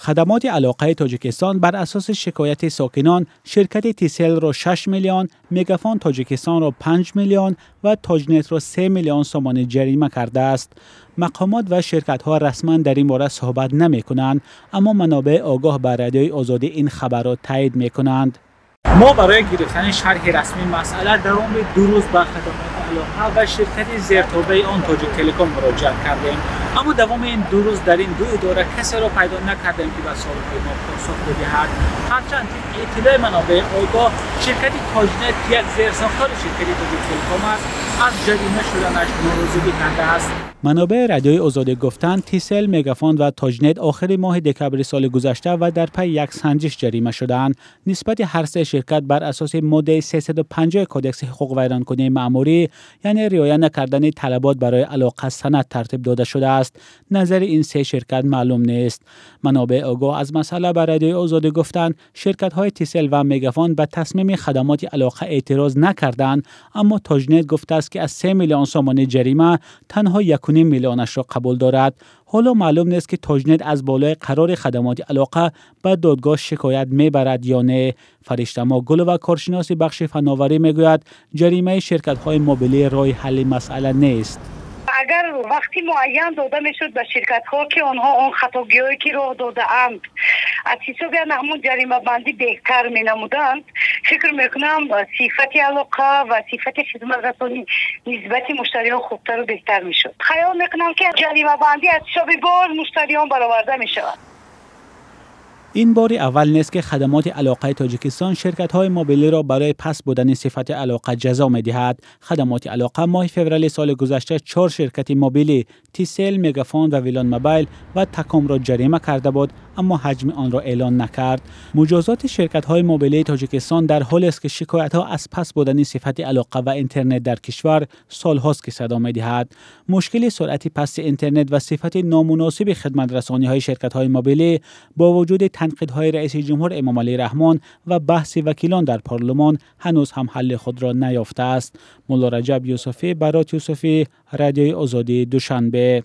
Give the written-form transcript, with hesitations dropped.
Хадамоти алоқаи Тоҷикистон бар асоси шикояти сокинон ширкати Тиселро 6 миллион, Мегафон Тоҷикистонро 5 миллион ва Тоҷнетро 3 миллион сомонӣ ҷарима кардааст. Мақомот ва ширкатҳо расман дар ин бора суҳбат намекунанд, аммо манобеи огоҳ ба Радиои Озодӣ ин хабарро таъйид мекунанд. Мо барои гирифтани шарҳи расмии масъала давоми 2 рӯз ба хадамоти алоқа ва ширкати зертобеи он Тоҷик Телеком муроҷиат кардем. Аммо давоми ин 2 рӯз дар ин ду идора касеро пайдо накардем, ки ба суолҳои мо посух бидиҳад. Ҳарчанд тибқи иттилои манобеи огоҳ, ширкати Тоҷнет, ки як зерсохтори ширкати Тоҷик Телеком аст, аз ҷарима шуданаш норозигӣ кардааст. Манобеи Радиои Озодӣ гуфтанд, Тисел, Мегафон ва Тоҷнет охири моҳи декабри соли гузашта ва дар пайи як санҷиш ҷарима шудаанд. Нисбати ҳар се ширкат бар асоси моддаи 350 Кодекси ҳуқуқвайронкунии маъмурӣ, яъне риоя накардани талабот барои алоқа, санад тартиб дода шудааст. Назари ин се ширкат маълум нест. Манобеи огоҳ аз масъала ба Радиои Озодӣ гуфтанд, ширкатҳои Тисел ва Мегафон ба тасмими хадамоти алоқа эътироз накарданд, аммо Тоҷнет гуфтааст, ки аз 3 миллион сомонӣ ҷарима танҳо 1.5 миллионашро қабул дорад. Ҳоло маълум нест, ки Тоҷнет аз болои қарори хадамоти алоқа ба додгоҳ шикоят мебарад ё не. Фаришта Могулова, коршиноси бахши фановарӣ, мегӯяд, ҷаримаи ширкатҳои мобилӣ роҳи ҳалли масъала нест. Агар вақти муайян дода мешуд ба ширкатҳо, ки онҳо он хатогиҳое ки роҳ додаанд, аз ҳисоби ҳамон ҷаримабандӣ беҳтар менамуданд, фикр мекунам, сифати алоқа ва сифати хизматрасонӣ нисбати муштариён хубтару беҳтар мешуд. Хаёл мекунам, ки ҷаримабандӣ аз ҳисоби боз муштариён бароварда мешавад. Ин бори аввал нест, ки хадамоти алоқаи Тоҷикистон ширкатҳои мобилиро барои паст будани сифати алоқа ҷазо медиҳад. Хадамоти алоқа моҳи феврали соли гузашта 4 ширкати мобилӣ Тисел, Мегафон ва Вилон Мобайл ва Такомро ҷарима карда буд, аммо ҳаҷми онро эълон накард. Муҷозоти ширкатҳои мобилии Тоҷикистон дар ҳолест, ки шикоятҳо аз паст будани сифати алоқа ва интернет дар кишвар солҳост, ки садо медиҳад. Мушкили суръати пасти интернет ва сифати номуносиби хидматрасониҳои ширкатҳои мобилӣ бо вуҷуди танқидҳои раиси ҷумҳур Эмомалӣ Раҳмон ва баҳси вакилон дар парлумон ҳанӯз ҳам ҳалли худро наёфтааст. Мулло Раҷаб Юсуфӣ, Барот Юсуфӣ, Радиои Озодӣ, Душанбе.